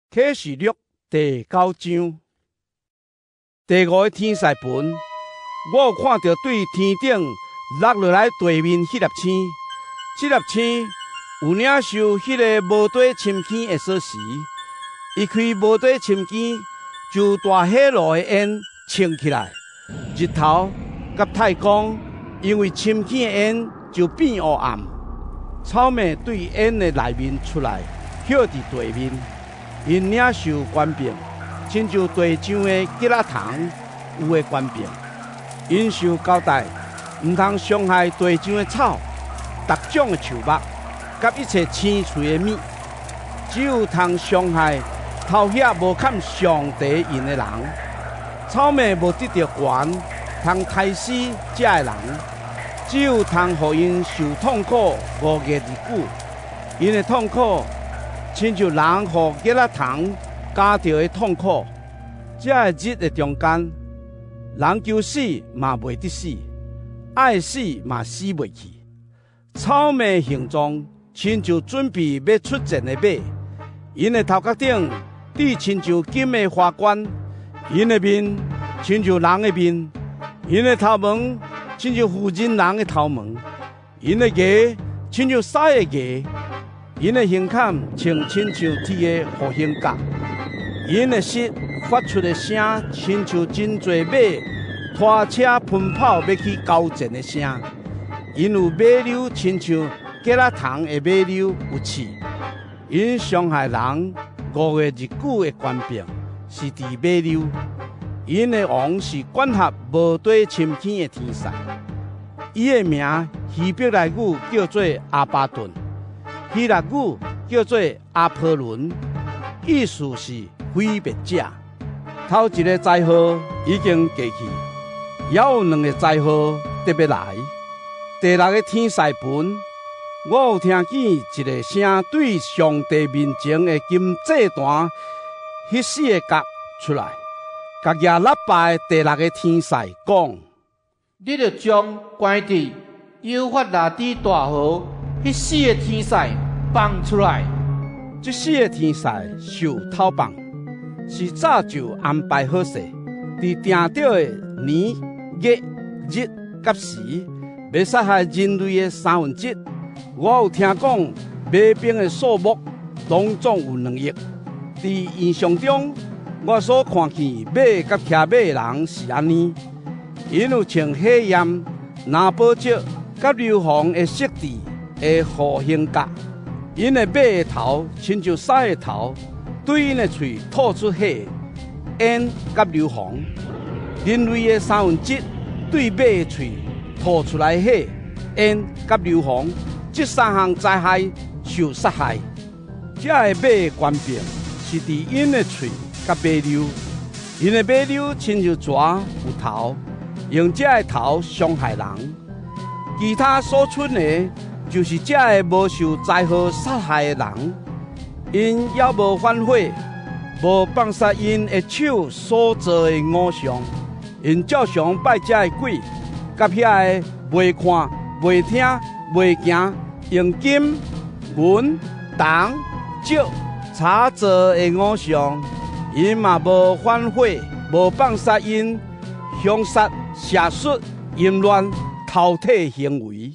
啟示錄第九章，第五个天使歕，我有看著對天頂落落來地面彼粒星，這粒星有領受彼个無底深坑的鎖匙，伊開無底深坑，就大火爐的煙衝起來，日頭佮太光因為深坑的煙就變烏暗。草馬對煙的內面出來，歇佇地面。𪜶領受權柄，親像地上的桔仔蟲有的權柄。𪜶受交代，毋通傷害地上的草、逐種的樹木，佮一切青翠的物，只有通傷害頭額無崁上帝印的人。草馬無得著權，通刣死這个人，只有通予𪜶受痛苦5月日久。𪜶的痛苦，親像人予桔仔蟲咬著的痛苦。這个日的中間，人求死嘛袂得死，愛死嘛死袂去。草馬形狀親像準備欲出戰的馬，𪜶的頭殼頂戴親像金的花冠，𪜶的面親像人的面，𪜶的頭毛親像婦人人的頭毛，𪜶的牙親像獅的牙。𪜶的胸坎穿親像鐵的護胸甲，𪜶的舌發出的聲親像真濟馬拖車奔跑欲去交戰的聲。𪜶有尾溜親像桔仔蟲的尾溜有刺，𪜶傷害人5月日久的權柄是佇尾溜。𪜶的王是管轄無底深坑的天使，伊的名希伯來語叫做亞巴頓，希臘語叫做阿波崙，意思是毀滅者。頭一个災禍已經過去，猶有兩个災禍得欲來。第六个天使歕，我有聽見一个聲對上帝面前的金祭壇彼四个角出來，共舉喇叭的第六个天使講：你著將關佇幼發拉底大河彼四个天使放出來。這四个天使受敨放，是早就安排好勢，佇定著的年、月、日佮時，欲殺害人類的三分之一。我有聽講馬兵的數目攏總有2億。佇異象中，我所看見馬佮騎馬的人是按呢：𪜶有穿火焰、藍寶石佮硫磺的色致的護胸甲。𪜶的馬的頭親像獅的頭，對𪜶的喙吐出火、煙佮硫磺。人類的三分之一對馬的喙吐出來火、煙佮硫磺，這三項災害受殺害。這个馬的權柄是佇𪜶的喙佮尾溜，𪜶的尾溜親像蛇有頭，用這个頭傷害人。其他所賰的，就是這个無受災禍殺害的人，𪜶猶無反悔，無放殺𪜶的手所做的偶像，𪜶照常拜這个鬼，佮彼个袂看、袂聽、袂行，用金、銀、銅、石、柴做的偶像，𪜶嘛無反悔，無放殺𪜶兇殺、邪術、淫亂、偷提行為。